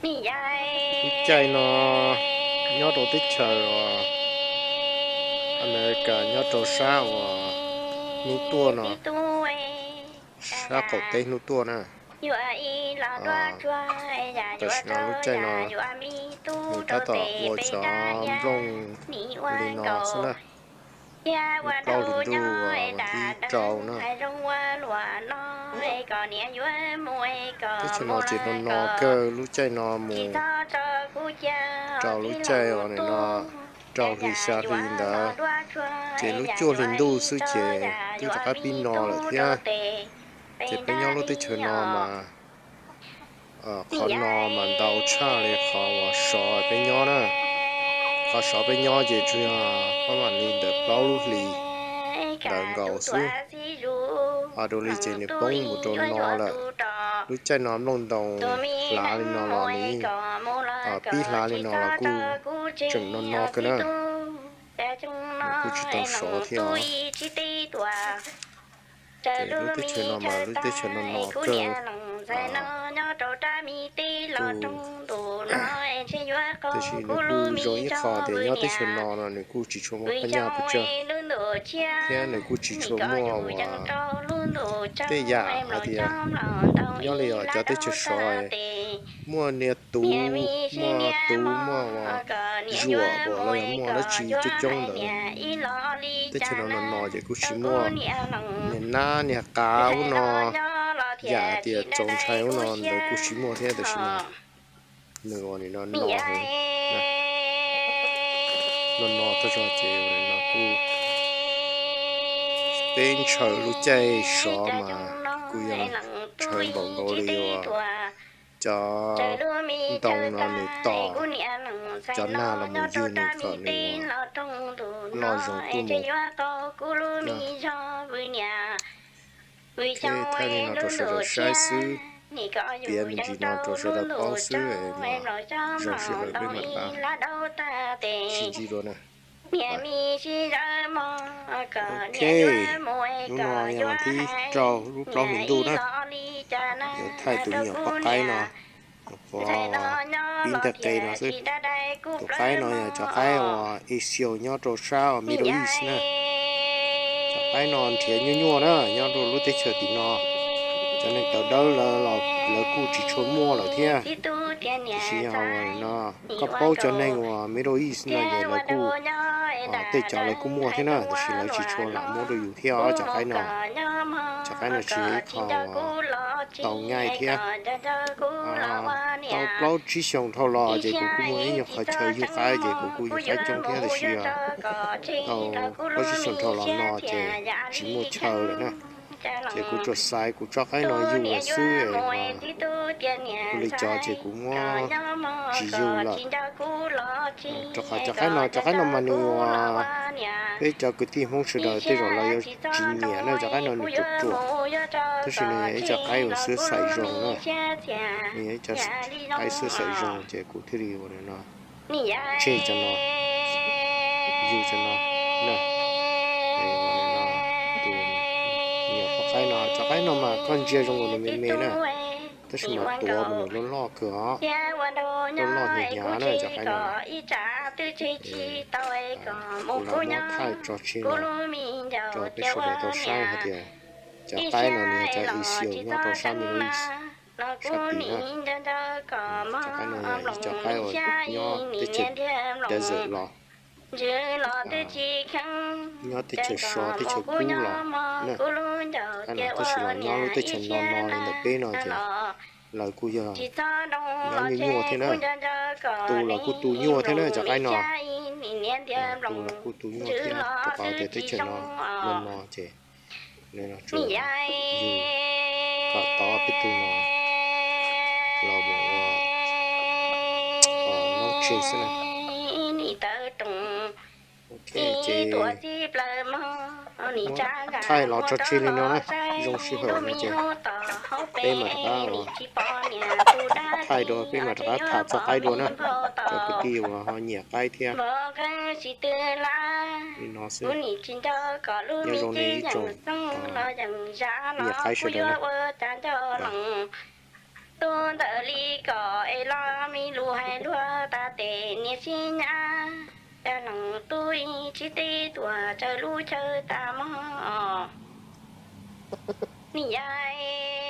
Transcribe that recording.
Lub caij no nyob rau teb chaws uas Amelikas nyob rau sab uas hnub tuaj no, sab qaum teb hnub tuaj na. Tam sim no lub caij no nws tab tom ua cov nplooj li no xwb na. Lub plaub hlis ntuj uas vas thib rau na. Teb chaws no ces no no kawg, lub caij no mus rau lub caij uas nim no rau hli xya hli ntawd, ces lub cuaj hli ntuj xwb ces twb rov qab pib no lawm thiab. Ces peb nyob lub teb chaws no mas qhov no mas ntau tshaj li qhov uas sov peb nyob na. Qhov sov peb nyob ces tsuas yog pab mam li ntawm plaub lub hlis ntawd nkaus xwb. Ho dua li ces nws poob mus rau no lawm. Lub caij no nplooj ntoo hlav li no los nws yeej, pib hlav li no los kuj tseem no no kawg na. Nws kuj tsis tau sov thiab os. Ces lub teb chaws no mas lub teb chaws no no kawg. Tab sis nws kuj zoo ib qho tias nyob teb chaws no no nws kuj tsis tshua muaj phab nyaj pes tsawg, thiab nws kuj tsis tshua muaj uas tej yam hais tias nyob li os cov teb chaws sov muaj niag tuv, muaj tuv muaj uas zuam los yog muaj dab tsi coob coob ntawd. Teb chaws no no no ces kuj tsis muaj niag nab niag qav ub no, yam tias txaus ntshai ub no ntawd kuj tsis muaj thiab. Tab sis mas nws uas nim no no heev, no no tag zog ces nim no kuj peb ntshaw lub caij sov mas kuj yog ntshaw npaum nkaus li uas cov ntoo no nws tos cov nag los mus ywg nws kom nws loj zoo tuaj mus. Thaij li no rau sawv daws saib xwb, piav me ntsis no rau sawv daws paub xwb, zoo sij hawm peb mam rov qab sib ntsib dua na. Ok, hnub no yog vas thib rau lub plaub hlis ntuj na, yuav thaij tus me nyuam poj qaib no, tus pib nteg qe no xwb. Tus qaib no yog cov qaib uas Asia nyob rau sab uas Middle East na. Cov qaib no nrhiav nyuaj nyuaj na, nyob rau lub teb chaws tim no. Cov neeg tawv dawb lawv kuj tsis tshua muaj lawm thiab. Tiam sis yog no koj paub cov neeg uas Middle East no ces lawv kuj, tej cov lawv kuj muaj thiab na, tiam sis lawv tsis tshua lam muab rau yus thiab os cov qaib no. Cov qaib no tsis yog ib qho uas tau nyaij thiab. Tau plaub tsib xyoos dhau los ces kuv kuj muaj ib nyuag qhov chaw yug qaib ces kuv kuj yug qaib coob thiab, tiam sis tau plaub tsib xyoos dhau los no ces tsis muaj chaw lawm na. Ces kuv tsuas xaiv kuv tsob qaib no yug lawm xwb, ua li cov ces kuv muab tsis yug lawm. Rau qhov cov qaib no, cov qaib no mas nws uas peb cov kwv tij Hmoob sawv daws tej zaum los yuav tsis nyiam na, cov qaib no nws ruam ruam, tab sis nws yog ib cov qaib uas xwb xaim zoo na. Nws yog ib cov qaib xwb xaim zoo ces kuv thiaj li ua no, tseg cov no, yug cov no na. Tus me nyuam poj qaib no, cov qaib no mas koj ntsia zoo nkaus nws me me na, tab sis mas tuav mas nws loj loj kawg os, loj loj hnyav hnyav na cov qaib no. Kuv lam muab thaij tso tseg no rau peb sawv daws tau saib hais tias cov qaib no nws yog cov Asia nyob rau sab Middle East sab tid na. Cov qaib no yog ib cov qaib uas nyob teb chaws desert los, nyob teb chaws sov teb chaws kub los na. Qaib no tab sis los nyob lub teb chaws no no li ntawm peb no ces lawv kuj yog nyob nyuaj nyuaj thiab na. Tu los kuj tu nyuaj thiab na cov qaib no. Tu los kuj tu nyuaj thiab rau qhov tias teb chaws no no no ces tsuas yug kom tau peb tug no los mus ua noob tseg xwb na. Ok, ces muab thaij los tso tseg li no na, zoo sij hawm no ces peb mam rov qab thaij dua, peb mam rov qab tham txog qaib dua na, rau kwv tij uas ho nyiam qaib thiab. Li no xwb, nyob zoo nej ib tsoom nyiam qaib sawv daws na. Ib lus hais luag tas tes niam sib nyab, cas lees tub ib tsib teb tuam tsaws lub chaw tas mog. Niam yau,